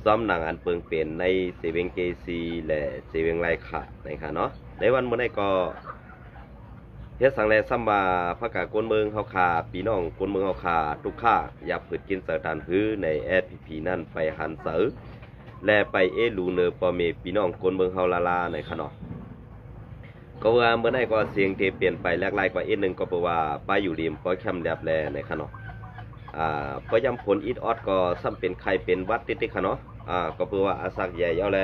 ຊອມໜັງອັນເປິງເປັນໃນເຊເວັງເກຊີ ແລະ ເຊເວັງໄລຄະ ນະຄະເນາະ. ໃນວັນມື້ນີ້ກໍເຮັດສັງແລຊ້ຳວ່າ ພະກາກົນເມືອງເຮົາຂ້າ ພີ່ນ້ອງກົນເມືອງເຮົາຂ້າ ທຸກຂ້າ ຢາກຜືດກິນເສີດຕານຫື ໃນແອັດພີພີນັ້ນ ໄປຫັນເສີ ແລະ ໄປເອຫຼູເນີພໍ່ແມ່ພີ່ນ້ອງກົນເມືອງເຮົາລາໆ ນະຄະເນາະ. ກໍວ່າມື້ນີ້ກໍສຽງເທປ່ຽນໄປແຫຼກຫຼາຍກວ່າອີກໜຶ່ງ ກໍເພາະວ່າປ້າຢູ່ລິມກໍແຄມແລັບແລ ນະຄະເນາະ. ອາ ພໍຍາມຝົນອິດອອດກໍຊ້ຳເປັນໄຂ້ເປັນຫວັດຕິດໆ ຄະເນາະ. ອາ ກໍເພາະວ່າອາສັກໃຫຍ່ແລ້ວແລ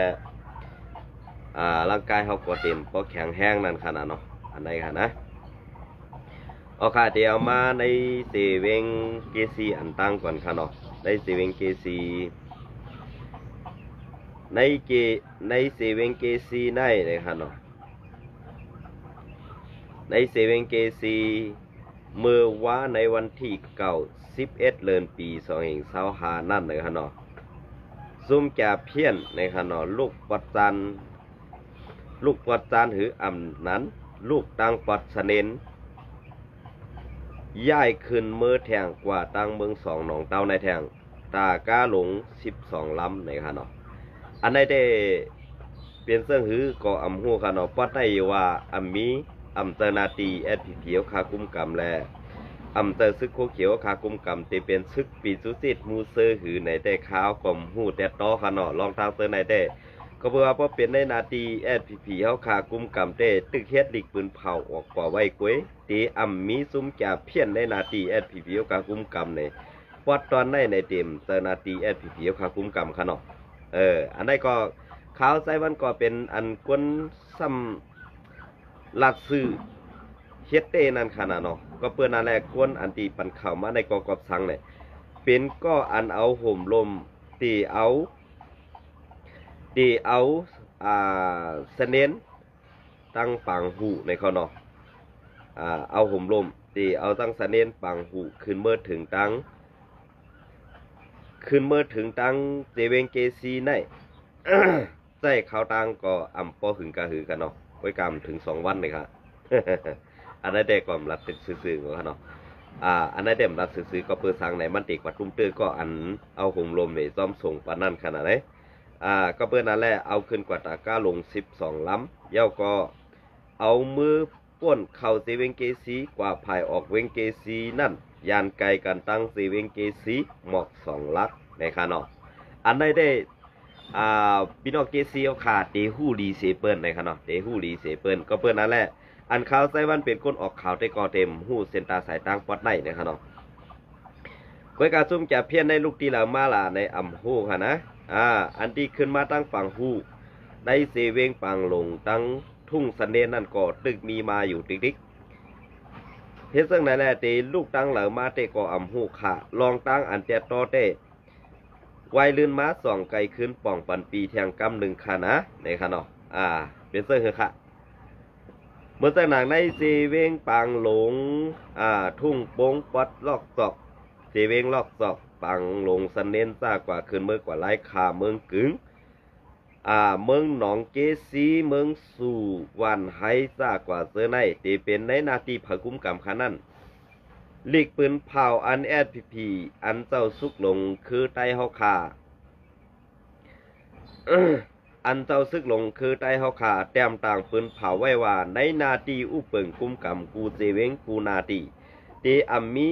ອາ ຮ່າງກາຍເຮົາກໍເຕັມບໍ່ແຂງແຮງນັ້ນຂະນະເນາະ ອັນໃດຂະນະ. ເອົາຄ່ະ ດຽວມາໃນເຊເວັງເກຊີອັນຕັ້ງກ່ອນຂະເນາະ. ໃນເຊເວັງເກຊີ ໃນເກ ໃນເຊເວັງເກຊີໃນ ນະຄະເນາະ. ໃນເຊເວັງເກຊີ ເມື່ອວານໃນວັນທີເກົ້າ ສິບເອັດ ເດືອນ ປີສອງພັນຊາວຫ້ານັ້ນ ນະຄະເນາະ, ຊຸມຈາພຽນ ນະຄະເນາະ ລູກປອດຈານ ລູກປອດຈານ ຫຼື ອຳນັ້ນ ລູກຕັ້ງປອດສະເໜັນ ຍ້າຍຂຶ້ນເມືອແທງກວ່າຕັ້ງເມືອງສອງໜອງເຕົ້າໃນແທງ ຕາກ້າຫຼົງສິບສອງລຳ ນະຄະເນາະ. ອັນໃດແຕ່ເປັນເຊິ່ງຫືກໍອຳຮູ້ຄະເນາະ, ປອດໃນຢູ່ວ່າອຳມີ ອຳເຈົ້າໜ້າທີ່ ແອັດພີພີ ເຮົາຂ້າກຸມກຳ ແລະ ອຳເຈົ້າຊຶກໂຄຂຽວເຮົາຂ້າກຸມກຳ ແຕ່ເປັນຊຶກປີຊູຈິດ ມູເຊີ ຫືໃນແຕ່ຄາວກໍອຳຮູ້ແຕ່ຕໍ່ຄະເນາະ. ລອງທາງເຕີໃນແຕ່ ກໍເພາະວ່າພໍເປັນໃນໜ້າທີ່ ແອັດພີພີ ເຮົາຂ້າກຸມກຳແຕ່ ຕຶກເຮັດລິກປືນເຜົາອອກກວ່າໄວກວ່າ ແຕ່ອຳມີຊຸມຈາພຽນໃນໜ້າທີ່ ແອັດພີພີ ເຮົາຂ້າກຸມກຳໃນ ປອດຕອນໃນໃນເຕັມເຈົ້າໜ້າທີ່ ແອັດພີພີ ເຮົາຂ້າກຸມກຳຄະເນາະ. ເອີ ອັນໃດກໍ ຂ່າວໄຊວັນກໍເປັນອັນຄົນຊ້ຳລັດຊື່ເຮັດເຕນັ້ນຂະນະເນາະ. ກໍເປີນນັ້ນແຫຼະ ຄົນອັນທີ່ປັນຂ່າວມາໃນກໍກອບສັງແຫຼະ ເປັນກໍອັນເອົາໂຫມລົມ ຕີເອົາ ຕີເອົາ ອ່າ ສະເໜັນ ຕັ້ງປາງຫູໃນເຂົາເນາະ. ອາ ເອົາໂຫມລົມ ຕີເອົາຕັ້ງສະເໜັນປາງຫູ ຂຶ້ນເມີເຖິງຕັ້ງ ຂຶ້ນເມີເຖິງຕັ້ງເຊເວັງເກຊີໃນ ໃຊ້ເຂົ້າຕັ້ງກໍອຳບໍ່ຫຶງກະຫືກະເນາະ, ໂອ້ຍ ກຳເຖິງສອງວັນເລີຍຄະ. ອັນໃດແຕ່ກໍອຳລັດຊື່ໆ ເນາະຄະເນາະ. ອາ ອັນໃດແຕ່ອຳລັດຊື່ໆ ກໍເປີດສັງໃນມັນຕິກວ່າຕຸ້ມເຕີກໍອັນເອົາໂຫມລົມນີ້ຊອມສົ່ງປານນັ້ນຂະໜາດໃດ. ອາ ກໍເປີນນັ້ນແຫຼະ ເອົາຂຶ້ນກວ່າຕາກ້າຫຼົງສິບສອງລຳ ແລ້ວກໍເອົາມື ປ້ນເຂົ້າເຊເວັງເກຊີ ກວ່າພາຍອອກເວັງເກຊີນັ້ນ ຢ່າງໄກກັນຕັ້ງເຊເວັງເກຊີໝອກສອງຫຼັກ ນະຄະເນາະ. ອັນໃດແຕ່ ອາ ພີ່ນ້ອງເກຊີເຮົາຂ້າເຕຮູ້ດີເສເປີ້ນ ນະຄະເນາະ, ເຕຮູ້ດີເສເປີ້ນ. ກໍເປີນນັ້ນແຫຼະ ອັນຂ່າວໄຊວັນເປັນຄົນອອກຂ່າວແຕ່ກໍເຕັມຮູ້ເສັ້ນຕາສາຍຕາງປອດໃນ ນະຄະເນາະ. ກ້ອຍກາຊຸມຈາພຽນໃນລູກຕີລາວມາລາໃນອຳໂຮຄະນະ. ອາ ອັນທີ່ຂຶ້ນມາຕັ້ງປາງຫູ ໃນເຊເວັງປາງຫຼົງ ຕັ້ງ ທຸ່ງສະເໜັນນັ້ນກໍຕຶກມີມາຢູ່ຕິກໆ. ເຮັດຈັ່ງໃດແລະ ເຕລູກຕັ້ງເລີມາແຕ່ກໍອຳຮູ້ຂະ ລອງຕັ້ງອັນແຕດຕໍ່ແຕ່ ໄວລື່ນມາສອງໄກຄືນປ່ອງປັນປີແທ່ງກຳໜຶ່ງຂະນະ ໃນຂະເນາະ. ອາ ເປັນເຊິ່ງເຮີຂະ ເມື່ອຈາກໜັງໃນເຊເວງປາງຫຼົງ ອາ ທຸ່ງປົງ ປອດລອກຈອກ ເຊເວງລອກຈອກ ປາງຫຼົງ ສະເໜັນ ຊາກວ່າ ຂຶ້ນເມືອກວ່າ ລາຍຄາ ເມືອງກຶງ ອາ ເມືອງໜອງເກຊີ ເມືອງສູ ຫວານໄຮ ຊາກວ່າ ເຈີໃນ ເຕເປັນໃນໜ້າທີ່ໃຜກຸມກຳຂະນັ້ນ ຫຼີກປືນເຜົາ ອັນ ແອັດພີພີ ອັນເຈົ້າສຸກຫຼົງຄືໃຕ້ເຮົາຂ້າ ອັນເຈົ້າສຶກຫຼົງຄືໃຕ້ເຮົາຂ້າ ແຕ້ມຕ່າງປືນເຜົາໄວ້ວ່າ ໃນໜ້າທີ່ອຸເປິງກຸມກຳ ກູເຊເວງ ກູໜ້າທີ່ ເຕອຳມີ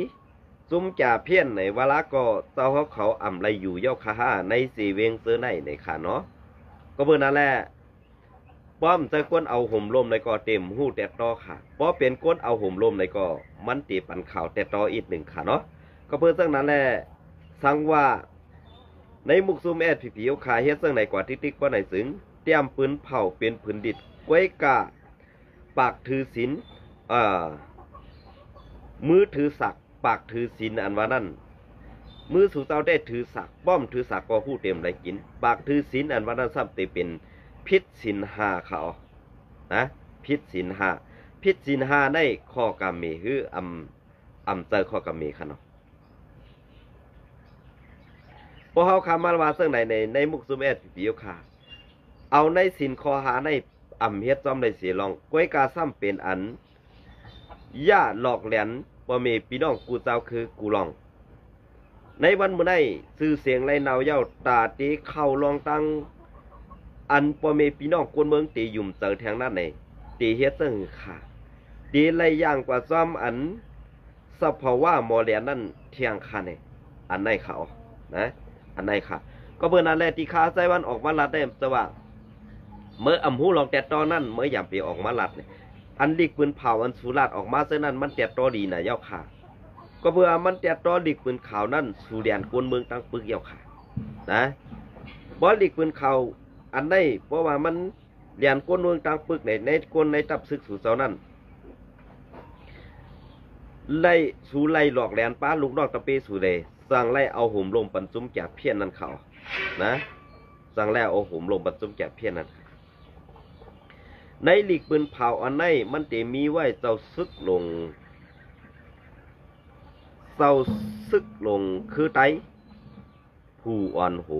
ຊຸມຈາພຽນໃນວາລະກໍເຈົ້າເຮົາເຂົາອຳໄລຢູ່ເຍົາຄະຫາໃນເຊເວງເຈີໃນໃນຂະເນາະ. ກໍເບີນັ້ນແຫຼະ ປ້ອມໃຈກວນເອົາໂຫມລົມໃນກໍເຕັມຮູ້ແຕດຕໍ່ຂະ ພໍເປັນກວນເອົາໂຫມລົມໃນກໍມັນເຕປັນຂ່າວແຕດຕໍ່ອີກໜຶ່ງຂະເນາະ. ກໍເບີຈັ່ງນັ້ນແຫຼະ ສັງວ່າ ໃນມຸກຊຸມແອັດພີພີເຮົາຂ້າເຮັດຈັ່ງໃດກວ່າຕິກໆ ກວ່າໃນຈຶ່ງ ຕຽມປືນເຜົາເປັນຜືນດິດ ກວຍກາ ປາກຖືສິນ ເອີ ມືຖືສັກ ປາກຖືສິນ ອັນວ່ານັ້ນ ມືສູ່ເຈົ້າໄດ້ຖືສັກ ປ້ອມຖືສັກກໍຮູ້ເຕັມໄດ້ກິນ ປາກຖືສິນ ອັນວ່ານັ້ນຊ້ຳເຕເປັນຜິດສິນຫ້າເຂົານະ ຜິດສິນຫ້າ ຜິດສິນຫ້າໃນຂໍ້ກາເມ ຫຼື ອຳ ອຳເຈີຂໍ້ກາເມຂະເນາະ. ພວກເຮົາຄາມາວ່າຈັ່ງໃດໃນ ໃນມຸກຊຸມແອັດພີພີເຮົາຂ້າ ເອົາໃນສິນຂໍ້ຫ້າໃນ ອຳເຮັດຊອມໄດ້ເສຍລອງ ກວຍກາຊ້ຳເປັນອັນ ຢ່າຫຼອກແຫຼນພໍ່ແມ່ພີ່ນ້ອງກູເຈົ້າຄືກູລອງ ໃນວັນມື້ໃນ ຊື່ສຽງໄຫຼເນົ່າເຍົາ ຕາເຕເຂົ້າລອງຕັ້ງ ອັນພໍ່ແມ່ພີ່ນ້ອງຄົນເມືອງເຕຫຍຸ້ມເຈີແທງນັ້ນໃນ ເຕເຮັດຈັ່ງຄືຂ້າ ເຕໄລ່ຢ່າງກວ່າຊ້ອມອັນ ສະພາວະໝໍແຫຼນນັ້ນແທງຂ້າແນ່ ອັນໃນຂ່າວນະ ອັນໃນຂ່າວ. ກໍເບິ່ງນັ້ນແຫຼະ ທີ່ຂ້າໃຊ້ວັນອອກມາລັດໄດ້ຈະວ່າ ເມີອອຳຮູ້ລອງແຕດຕໍ່ນັ້ນ ເມີຢາມໄປອອກມາລັດນີ້ ອັນລິກປືນເຜົາ ອັນສູລາດອອກມາເຊິ່ງນັ້ນ ມັນແຕດຕໍ່ດີນະເຍົາຂ້າ. ກໍເພື່ອມັນແຕດຕໍ່ລິກປືນຂາວນັ້ນ ສູແຫຼນກົນເມືອງຕັ້ງປຶກເຍົາຂ້ານະ. ບໍ່ລິກປືນຂາວອັນໃດ ເພາະວ່າມັນແຫຼນກົນເມືອງຕັ້ງປຶກໃນ ໃນກົນໃນຕັບຊຶກສູເຈົ້ານັ້ນ ໄລ່ ສູໄລ່ຫຼອກແຫຼນປ້າລູກນ້ອງຕະເປສູເດ ຈັ່ງໄລ່ເອົາໂຫມລົມປັນຈຸມຈາກພຽນນັ້ນເຂົ້ານະ ຈັ່ງໄລ່ເອົາໂຫມລົມປັນຈຸມຈາກພຽນນັ້ນ. ໃນລິກປືນເຜົາອັນໃນ ມັນເຕມີໄວ້ເຈົ້າຊຶກຫຼົງ ເຈົ້າຊຶກຫຼົງຄືໄຕ ຜູ້ອ່ອນໂຫ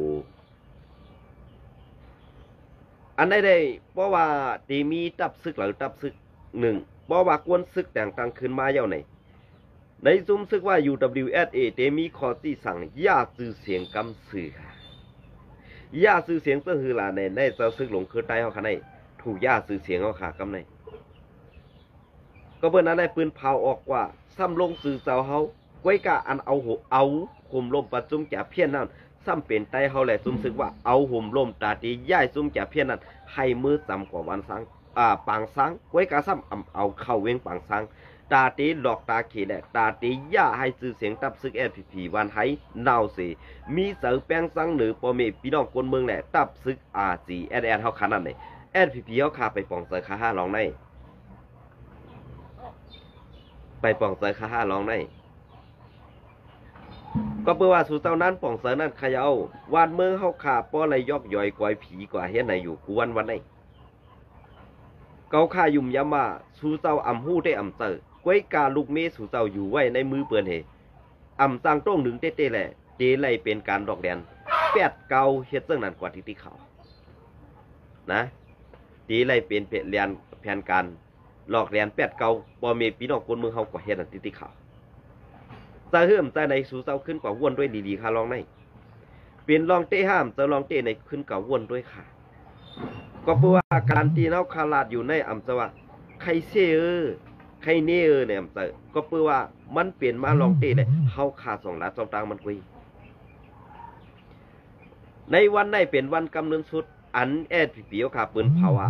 ອັນໃດໄດ້ ເພາະວ່າເຕມີຕັບຊຶກຫຼາຍຕັບຊຶກໜຶ່ງ ເພາະວ່າກວນຊຶກແຕ່ງຕັ້ງຂຶ້ນມາເຍົາໃນ ໃນຊຸມຊຶກວ່າ ຢູດັບເບິນຢູເອັສເອ ເຕມີຂໍ້ຊີ້ສັ່ງ ຢ່າຊື່ສຽງກຳຊື່ ຢ່າຊື່ສຽງເຊິ່ງຄືລາໃນ ໃນເຈົ້າຊຶກຫຼົງຄືໄຕເຮົາຂ້າໃນ ຖືກຢ່າຊື່ສຽງເຮົາຂ້າກຳໃນ. ກໍເບິ່ງອັນໃດປືນເຜົາອອກກວ່າ ຊ້ຳລົງຊື່ເຈົ້າເຮົາ ກ້ວຍກາອັນເອົາໂຫ ເອົາໂຫມລົມປະຈຸມຈາກພຽນນັ້ນ ຊ້ຳເປັນໄຕເຮົາແລະຊຸມຊຶກວ່າ ເອົາໂຫມລົມຕາເຕຍ້າຍຊຸມຈາກພຽນນັ້ນ ໃຫ້ມືຈຳກວ່າວັນຊ້າງ ອາ ປາງຊ້າງ ກ້ວຍກາຊ້ຳອຳເອົາເຂົ້າເວັງປາງຊ້າງ ຕາເຕຫຼອກຕາເຂແລະ ຕາເຕຢ່າໃຫ້ຊື່ສຽງຕັບຊຶກ ເອສພີພີ ວັນໄຮເນົ່າເສ ມີເສີແປ້ງສັງເໜີພໍ່ແມ່ພີ່ນ້ອງຄົນເມືອງແລະ ຕັບຊຶກ ອາຈີເອັສເອັສ ເຮົາຂ້ານັ້ນເດ ເອສພີພີ ເຮົາຂ້າໄປປ່ອງເສີຂ້າຫ້າລອງໃນ ໄປປ່ອງເສີຂ້າຫ້າລອງໃນ ກໍເພື່ອວ່າສູ່ເຈົ້ານັ້ນປ່ອງເສີນັ້ນຂະເຍົາ ວາດເມືອງເຮົາຂ້າບໍ່ໄດ້ຢອກຢອຍກອຍຜີກວ່າເຮັດໃນຢູ່ກູວັນວັນໃນ ເຂົາຂ້າຫຍຸ້ມຢຳວ່າ ສູ່ເຈົ້າອຳຮູ້ເຕອຳເຈີ ກ້ວຍກາລູກເມສູ່ເຈົ້າຢູ່ໄວ້ໃນມືເພິ່ນເຮ ອຳຈັ່ງໂຕ້ງໜຶງເຕເຕແລະ ເຕໄລ່ເປັນການຫຼອກແຫຼນ ແປດເກົ້າ ເຮັດຈັ່ງນັ້ນກວ່າຕິຕິເຂົານະ ເຕໄລ່ເປັນແຜນການ ຫຼອກແຫຼນ ແປດເກົ້າ ພໍ່ແມ່ພີ່ນ້ອງຄົນເມືອງເຮົາກໍເຮັດອັນຕິຕິເຂົາ ຈະເຮີ້ມຈະໃນສູ່ເຈົ້າຂຶ້ນກວ່າວົນດ້ວຍລີລີຄ່າລອງໃນ ເປັນລອງເຕະຫ້າມ ຈະລອງເຕະໃນຂຶ້ນກວ່າວົນດ້ວຍຄ່າ ກໍເພາະວ່າການທີ່ເຮົາຄາລາດຢູ່ໃນອຳຈະວ່າ ໃຄເຊເອີ ໃຄເນເອີ ໃນອຳຈະ ກໍເພາະວ່າມັນເປັນມາລອງເຕະແລະ ເຮົາຄາສອງລາດຊ່ອງຕ່າງມັນກຸຍ ໃນວັນໃນເປັນວັນກຳເນີນສຸດ ອັນແອສພີພີເຮົາຂ້າປືນເຜົາວ່າ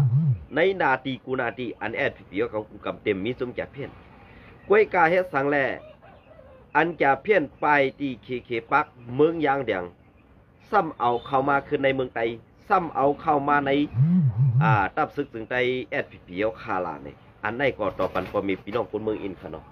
ໃນໜ້າທີ່ກູໜ້າທີ່ ອັນແອສພີພີເຮົາຂ້າກຸມກຳເຕັມມີຊຸມຈາພຽນ ກ້ວຍກາເຮັດສັງແລ ອັນຈາພຽນປາຍທີ່ເຄເຄປັກເມືອງຢາງແດງ ຊ້ຳເອົາເຂົ້າມາຂຶ້ນໃນເມືອງໄຕ ຊ້ຳເອົາເຂົ້າມາໃນ ອາ ຕັບຊຶກເຊິ່ງໄຕ ແອສພີພີເຮົາຂ້າລາໃນ ອັນໃດກໍຕໍ່ປັນພໍ່ແມ່ພີ່ນ້ອງຄົນເມືອງອິນຂະເນາະ.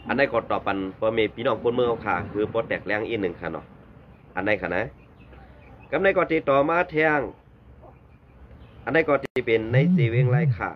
ອັນໃດກໍຕໍ່ປັນພໍ່ແມ່ພີ່ນ້ອງຄົນເມືອງເຮົາຂ້າ ຄືບໍ່ແຕກແລ້ງອີກໜຶ່ງຂະເນາະ ອັນໃດຂະນະ ກຳໃດກໍຕິດຕໍ່ມາແທງ ອັນໃດກໍທີ່ເປັນໃນເຊເວັງລາຍຄ້າ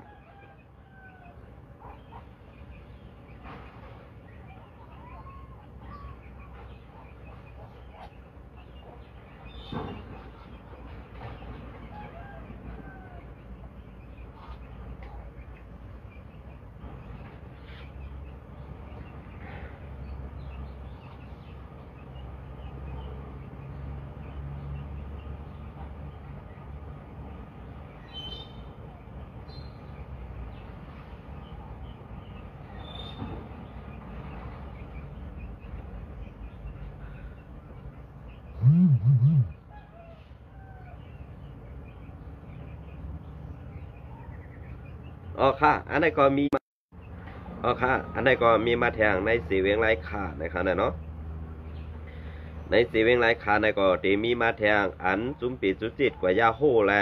ອໍຄ່ະ ອັນໃດກໍມີ ອໍຄ່ະ ອັນໃດກໍມີມາແທງໃນເຊເວັງລາຍຄ້າໃນຄາວນີ້ເນາະ ໃນເຊເວັງລາຍຄ້າໃນກໍເຕມີມາແທງ ອັນຊຸມເປຈຸດຈິດກວ່າຢາໂຮແລ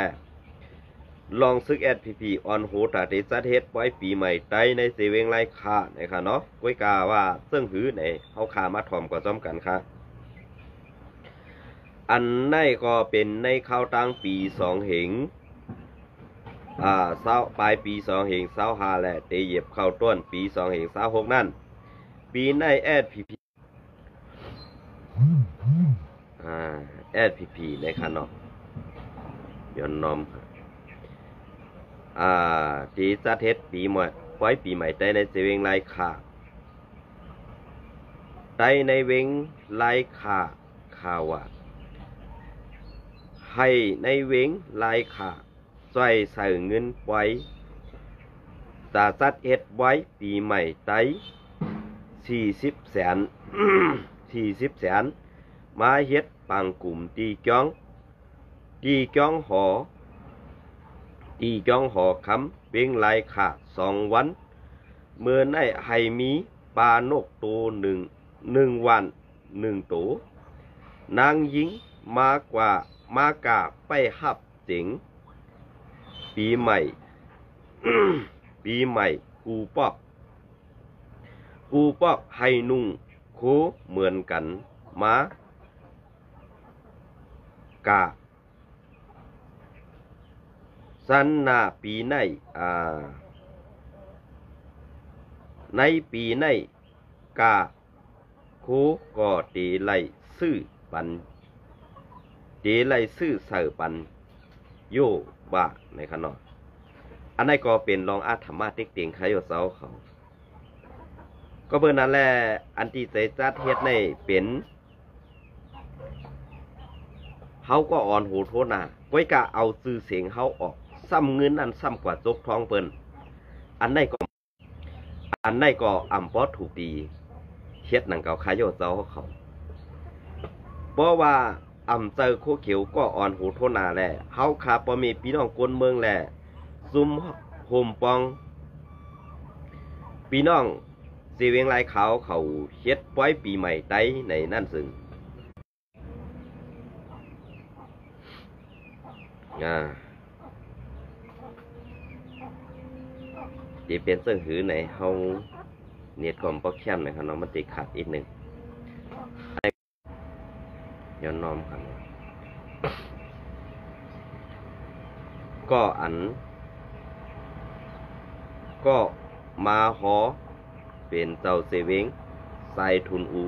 ລອງຊຶກ ແອສພີພີ ອອນໂຮຕາເຕຈັດເຮັດປອຍປີໃໝ່ໄຕໃນເຊເວັງລາຍຄ້າໃນຄາວນີ້ເນາະ ກ້ວຍກາວ່າເຊິ່ງຫືໃນ ເຮົາຂ້າມາຖອມກໍພ້ອມກັນຄ່ະ ອັນໃດກໍເປັນໃນຄາວຕັ້ງປີສອງເຫງ ອາ ຊາວ ປາຍປີສອງເຫງຊາວຫ້າ ແລະ ເຕຫຽບເຂົ້າຕົ້ນປີສອງເຫງຊາວຫົກນັ້ນ ປີໃນ ແອສພີພີ ອາ ແອສພີພີ ໃນຄາວນີ້ເນາະ ຍ້ອນນ້ອມ ອາ ທີ່ຈັດເຮັດປີໃໝ່ ປອຍປີໃໝ່ໄດ້ໃນເຊເວັງລາຍຄ້າ ໄດ້ໃນເວັງລາຍຄ້າ ຂ້າວ່າ ໃຫ້ໃນເວັງລາຍຄ້າ ຊ່ວຍໃຊ້ເງິນປອຍ ຈະຈັດເຮັດປອຍປີໃໝ່ໄດ້ສີ່ສິບແສນ ສີ່ສິບແສນ ມາເຮັດປາງກຸມທີ່ກຽງ ທີ່ກຽງຫໍ ທີ່ກຽງຫໍຄຳ ເວັງລາຍຄ້າສອງວັນ ມື້ໃນໃຫ້ມີປານົກໂຕໜຶ່ງ ໜຶ່ງວັນໜຶ່ງໂຕ ນາງຍິງມາກວ່າ ມາກາໄປຮັບ ເຈັງ ປີໃໝ່ ປີໃໝ່ກູປອກ ກູປອກໃຫ້ນຸ່ງໂຄເໝືອນກັນມາກະ ຊັ້ນນະປີໃນ ອາ ໃນປີໃນກະ ຄູກໍເຕໄລຊື່ປັນ ເຕໄລຊື່ໃສ່ປັນໂຍບາໃນຂະເນາະ. ອັນໃດກໍເປັນລອງອາດທຳມາເຕັກເຕັງຂະໂຍເຈົ້າເຂົາ. ກໍເບີນັ້ນແຫຼະ ອັນທີ່ໃຈຈັດເຮັດໃຫ້ເປັນ ເຮົາກໍອ່ອນຫູໂທນາ ກ້ອຍກະເອົາຊື່ສຽງເຮົາອອກ ຊ້ຳເງິນນັ້ນຊ້ຳກວ່າຈົກທ້ອງເພິ່ນ ອັນໃດກໍ ອັນໃດກໍອຳບໍ່ຖືກດີ ເຮັດຫຍັງກໍຂະໂຍເຈົ້າເຂົາ ເພາະວ່າອຳໃຈໂຄຂຽວກໍອ່ອນຫູໂທນາແລະ ເຮົາຂ້າພໍ່ແມ່ພີ່ນ້ອງຄົນເມືອງແລະ ຊຸມໂຮມປ້ອງ ພີ່ນ້ອງເຊເວັງລາຍຂາວເຂົາເຮັດປອຍປີໃໝ່ໄດ້ໃນນັ້ນເຊິ່ງ ອາ ຊິເປັນເຊິ່ງຫືໃນ ເຮົາເນັດກໍບໍ່ແຄມນະຄັບເນາະ ມັນຕິດຂັດອີກໜຶ່ງ ຍ້ອນນ້ອມຄັບ ກໍອັນ ກໍມາຮໍ ເປັນເຈົ້າເຊເວັງສາຍທຶນອູ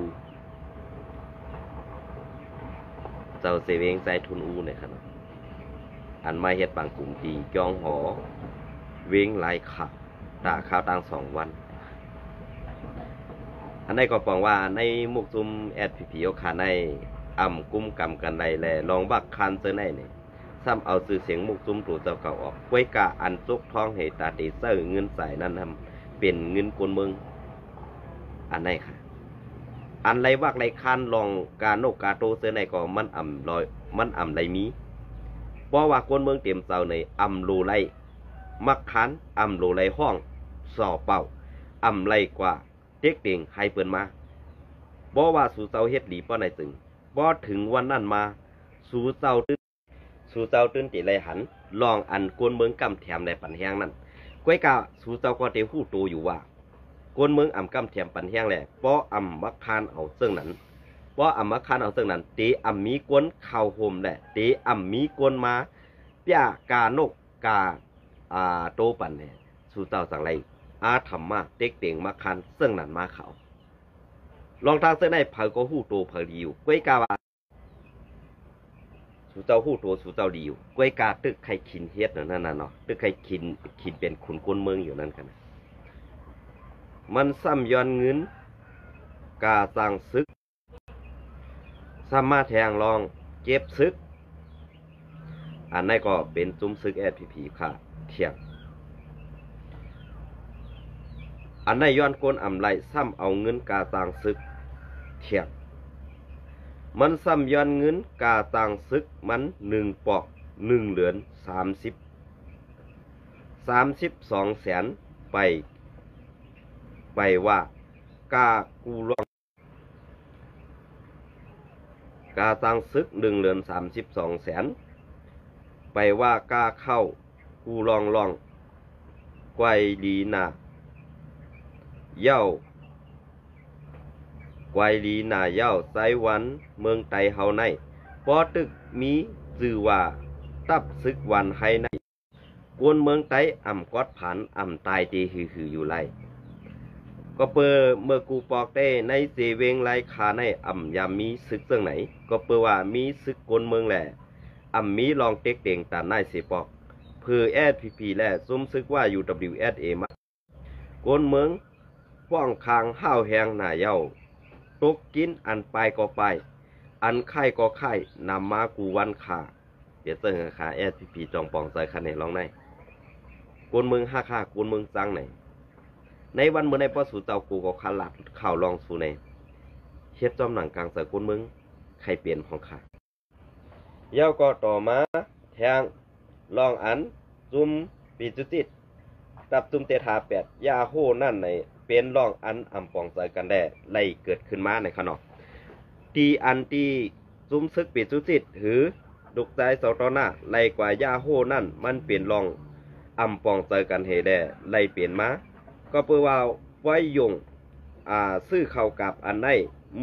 ເຈົ້າເຊເວັງສາຍທຶນອູນີ້ຄັບ ອັນມາເຮັດປາງກຸມຕີກຽງຫໍເວັງລາຍຂາ ຕາຄາວຕ່າງສອງວັນ. ອັນໃດກໍປອງວ່າໃນໝູ່ຊຸມແອັດພີພີໂອຄາໃນ ອຳກຸມກຳກັນໄດ້ແລະ ລອງບັກຄານເຈີໃນນີ້ ຊ້ຳເອົາຊື່ສຽງໝູ່ຊຸມໂຕເຈົ້າເກົ່າອອກ ກ້ວຍກາອັນຈົກທ້ອງໃຫ້ຕາເຕໃຊ້ເງິນຈ່າຍນັ້ນນຳ ເປັນເງິນຄົນເມືອງ ອັນໃດຄະ ອັນໄລວັກໄລຄານລອງການົກກາໂຕເຈີໃນກໍມັນອຳລອຍ ມັນອຳໄລມີ ເພາະວ່າຄົນເມືອງເຕັມເຈົ້າໃນອຳໂລໄລມັກຄານ ອຳໂລໄລຮ້ອງສໍເປົ່າ ອຳໄລກວ່າເຕັກເຕັງໃຫ້ເພິ່ນມາ ບໍ່ວ່າສູເຈົ້າເຮັດດີປານໃດເຊິ່ງ ພໍເຖິງວັນນັ້ນມາ ສູເຈົ້າ ສູເຈົ້າຕື່ນເຕໄລຫັນ ລອງອັນຄົນເມືອງກຳແຖມແລະປັນແຮງນັ້ນ ກ້ວຍກາສູເຈົ້າກໍເຕຮູ້ໂຕຢູ່ວ່າ ຄົນເມືອງອຳກຳແຖມປັນແຮງແລະ ບໍ່ອຳມາຄານເອົາເຊິ່ງນັ້ນ ບໍ່ອຳມາຄານເອົາເຊິ່ງນັ້ນ ເຕອຳມີຄົນເຂົ້າໂຮມແລະ ເຕອຳມີຄົນມາປຽການົກກາ ອາ ໂຕປັນແລະ ສູເຈົ້າຈັ່ງໄລອາທຳມາເຕັກເຕັງມາຄານເຊິ່ງນັ້ນມາເຂົາ ລອງທາງເຊິ່ງໃນໃຜກໍຮູ້ໂຕໃຜດີຢູ່ ກ້ວຍກາວ່າ ສູເຈົ້າຮູ້ໂຕສູເຈົ້າດີຢູ່ ກ້ວຍກາຕຶກໄຄຄິນເຮັດນັ້ນນະເນາະ ຕຶກໄຄຄິນ ຄິນເປັນຂຸນກົນເມືອງຢູ່ນັ້ນກັນ ມັນຊ້ຳຍ້ອນເງິນກາຈ້າງສຶກ ຊ້ຳມາແທງລອງເຈັບສຶກ ອັນໃດກໍເປັນຊຸມສຶກແອັດພີພີຂ້າທ່ຽງ ອັນໃດຍ້ອນກົນອຳໄລ ຊ້ຳເອົາເງິນກາຈ້າງສຶກທ່ຽງ ມັນຊ້ຳຍ້ອນເງິນກາຈ້າງສຶກມັນໜຶ່ງປອກ ໜຶ່ງເດືອນ ສາມສິບ ສາມສິບສອງແສນ ໄປ ໄປວ່າກາກູລອງ ກາຈ້າງສຶກໜຶ່ງເດືອນ ສາມສິບສອງແສນ ໄປວ່າກາເຂົ້າ ກູລອງລອງ ກວາຍລີນາເຍົາ ກວາຍລີນາເຍົາ ໄຊວັນ ເມືອງໄຕເຮົາໃນ ປໍຕຶກມີຈື່ວ່າ ຕັບຊຶກວັນໄຮໃນ ຄົນເມືອງໃຕ້ອຳກອດຜັນ ອຳຕາຍເຕຫືຢູ່ໄລ ກໍເປີເມື່ອກູປອກເຕໃນເຊເວັງລາຍຄາໃນອຳຍາມມີຊຶກເຊິ່ງໃນ ກໍເປີວ່າມີຊຶກຄົນເມືອງແລະ ອຳມີລອງເຕັກເຕັງຕານນາຍເສຍປອກ ເພີແອສພີພີ ແລະ ຊຸມຊຶກວ່າ ຢູດັບເບິນຢູເອັສເອ ມາ ກົນເມືອງປ້ອງຄາງຫ້າວແຮງໜ້າເຍົາ ຕົກກິນອັນປາຍກໍປາຍ ອັນຄ້າຍກໍຄ້າຍ ນຳມາກູວັນຂ້າ ເປັນເຊິ່ງຂ້າແອສພີພີ ຈ່ອງປ່ອງໃຈຄັນໃນລອງໃນ ກົນເມືອງຮັກຂ້າ ກົນເມືອງຊັງໃນ ໃນວັນມື້ໃນ ພວກສູ່ເຈົ້າກູກໍຄາລາດຂ່າວລອງສູ່ໃນ ເຮັດຈອມໜັງກາງໃຈກົນເມືອງ ໃຄເປັນຂອງຂ້າ ແລ້ວກໍຕໍ່ມາແທງລອງອັນຈຸມປີຈຸຈິດ ກັບຈຸມເຈັດຫ້າແປດ ຢາໂຮນັ້ນໃນ ເປັນລອງອັນອຳປອງໃຈກັນແດ່ ໄດ້ເກີດຂຶ້ນມາໃນຂະເນາະ ທີ່ອັນທີ່ຈຸມຊຶກປີຈຸຈິດ ຫຼື ລູກຊາຍເຈົ້າຕໍ່ໜ້າ ໄລ່ກວ່າຢາໂຮນັ້ນ ມັນເປັນລອງອຳປອງໃຈກັນເຮແດ່ ໄລ່ເປັນມາ ກໍເປີວ່າປອຍຢົງ ອາ ຊື້ເຂົ້າກັບອັນໃນ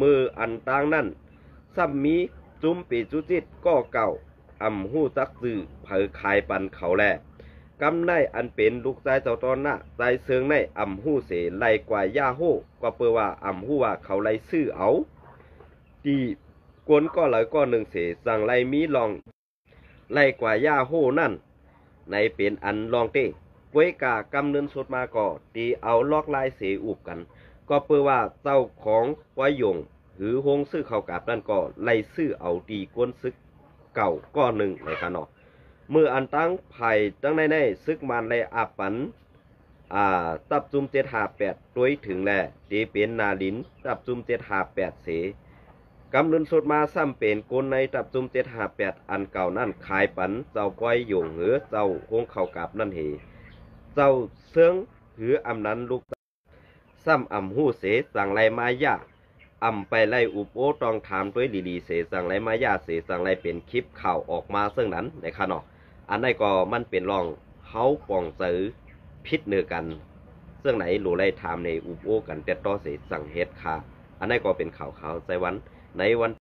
ມື້ອັນຕາງນັ້ນ ຊ້ຳມີຈຸມປີຈຸຈິດກໍເກົ່າ ອຳຮູ້ຈັກຊື່ໃຜຂາຍປັນເຂົາແລ ກຳໄນອັນເປັນລູກຊາຍເຈົ້າຕໍ່ໜ້າ ຊາຍເຊີງໃນອຳຮູ້ເສ ໄລ່ກວ່າຢາໂຮ ກໍເປີວ່າອຳຮູ້ວ່າເຂົາໄລ່ຊື້ເອົາ ທີ່ກົນກໍຫຼາຍກໍໜຶ່ງເສ ຈັ່ງໄລ່ມີລອງ ໄລ່ກວ່າຢາໂຮນັ້ນ ໃນເປັນອັນລອງເຕ ກວຍກາກຳເນີນສຸດມາກໍຕີເອົາລອກລາຍເສອຸບກັນ ກໍເປີວ່າເຈົ້າຂອງປອຍຢົງ ຫຼື ໂຮງຊື້ເຂົ້າກາບນັ້ນກໍໄລ່ຊື້ເອົາຕີກົນຊຶກເກົ່າກໍໜຶ່ງໃນຂະເນາະ ມື້ອັນຕາງຝ່າຍຈັ່ງໃນໃນ ຊຶກມານໄລ່ອາບປັນ ອາ ຕັບຈຸມເຈັດຫ້າແປດ ໂດຍເຖິງແລ ເຕເປັນນາລິນ ຕັບຈຸມເຈັດຫ້າແປດເສ ກຳເນີນສຸດມາຊ້ຳເປັນກົນໃນຕັບຈຸມເຈັດຫ້າແປດອັນເກົ່ານັ້ນ ຂາຍປັນເຈົ້າປອຍຢົງ ຫຼື ເຈົ້າໂຮງເຂົ້າກາບນັ້ນເຮ ເຈົ້າເຊີງ ຫຼື ອຳນັ້ນລູກ ຊ້ຳອຳຮູ້ເສ ຈັ່ງໄລ່ມາຢາ ອຳໄປໄລ່ອຸບໂອ້ຕ້ອງຖາມໂດຍດີໆເສ ຈັ່ງໄລ່ມາຢາເສ ຈັ່ງໄລ່ເປັນຄລິບຂ່າວອອກມາເຊິ່ງນັ້ນໃນຂະເນາະ ອັນໃນກໍມັນເປັນລອງເຮົາປອງໃຈຜິດເໜືອກັນ ເຊິ່ງໃນໂຫຼໄລ່ຖາມໃນອຸບໂອ້ກັນແຕ່ຕໍ່ເສ ຈັ່ງເຮັດຄ່າ ອັນໃນກໍເປັນຂ່າວຂາວໃຈວັນ ໃນວັນ